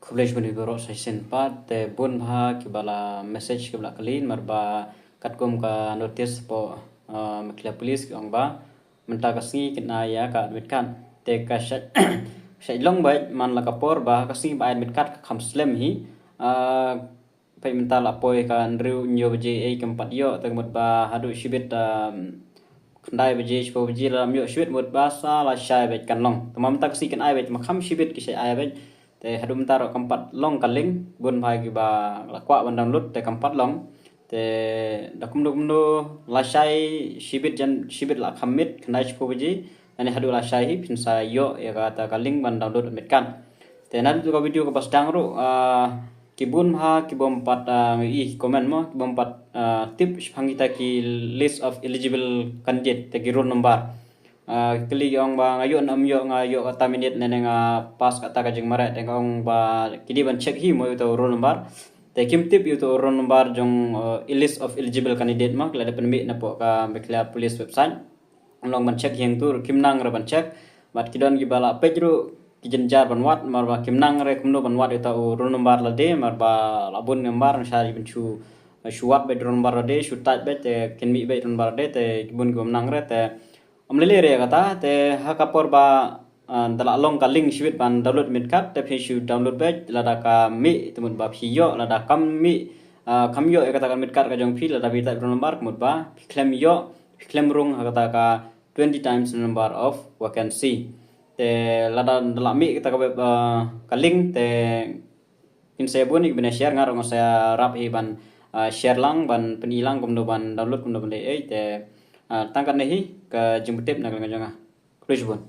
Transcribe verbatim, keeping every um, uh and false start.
Khublei shibun ïa baroh sa shisien pat, te bun bha kiba la message kiba la kylli namar ba katkum ka notice hapoh, ah, Meghalaya Police ki ong ba mynta ka sngi kin ai ïa ka admit card. Te ka shait, shait long beit man la ka por ba ka sngi ba ai admit card ka kham slem hi. Ah, peit mynta la poi ka hynriew hynñiew baje ei kam pat ïoh, te ka mut ba haduh shibit, ah, khyndai baje, shiphew baje la ym ïoh shibit, mut ba sa lashai beit kan long. Te mynta ka sngi kin ai beit, ma kham shibit ki shait ai beit. Te haduh mynta ruh kam pat long ka link, bun bha kiba la kwah ban download te kam pat long. Te da kumno kumno lashai shibit jan shibit la kham miet, khyndai shiphew baje, lane haduh lashai hi phin sa ïoh ïa kata ka link ban download admit card. Te naduh ka video kaba sdang ruh, ah, ki bun bha kibym pat, ah, ngi i comment mo, kibym pat, ah, tip shaphang kita ki list of eligible candidate, te ki roll number. Ah, kylli ki ong ba nga ïoh ne ym ïoh, nga ïoh kata minit ne, ne nga pass kata ka jingmareh, te nga ong ba ki dei ban check hi mo ïa uto u roll number. Te kim tip ïa uto u roll number jong, ah, list of eligible candidate mo, ki la dep pynmih napoh ka Meghalaya Police website. Long ban check hi hangto ruh kim nang re ban check. Bad ki don kiba la peit ruh ki jynjar ban wad, namar ba kim nang re kumno ban wad ïa uto u roll number lade, namar ba la bun member, nang shah ban shu, shu wad beit roll number lade, shu type beit, te kin mih beit roll number lade, te ki bun kibym nang re, te ym lei lei re kata, te ha ka por ba, ah, da la long ka link shibit ban download admit card, te phin shu download beit, lada ka mih, te mut ba phi ïoh, lada kam mih, ah, kam ïoh ïa kata ka admit card ka jong phi, lada phi type roll number, ka mut ba phi khlem ïoh, phi khlem rung ha kata ka twenty times the number of vacancy. Te lada da la mih kata ka web, ah, ka link, te kin sa bun ïa ki ban share, nga ruh nga sa rap hi ban, ah, share lang, ban pyni lang kumno ban download, kumno ban leh ei, te, ah, tang katne hi ka jingpyntip na ka liang jong nga. Khublei shibun.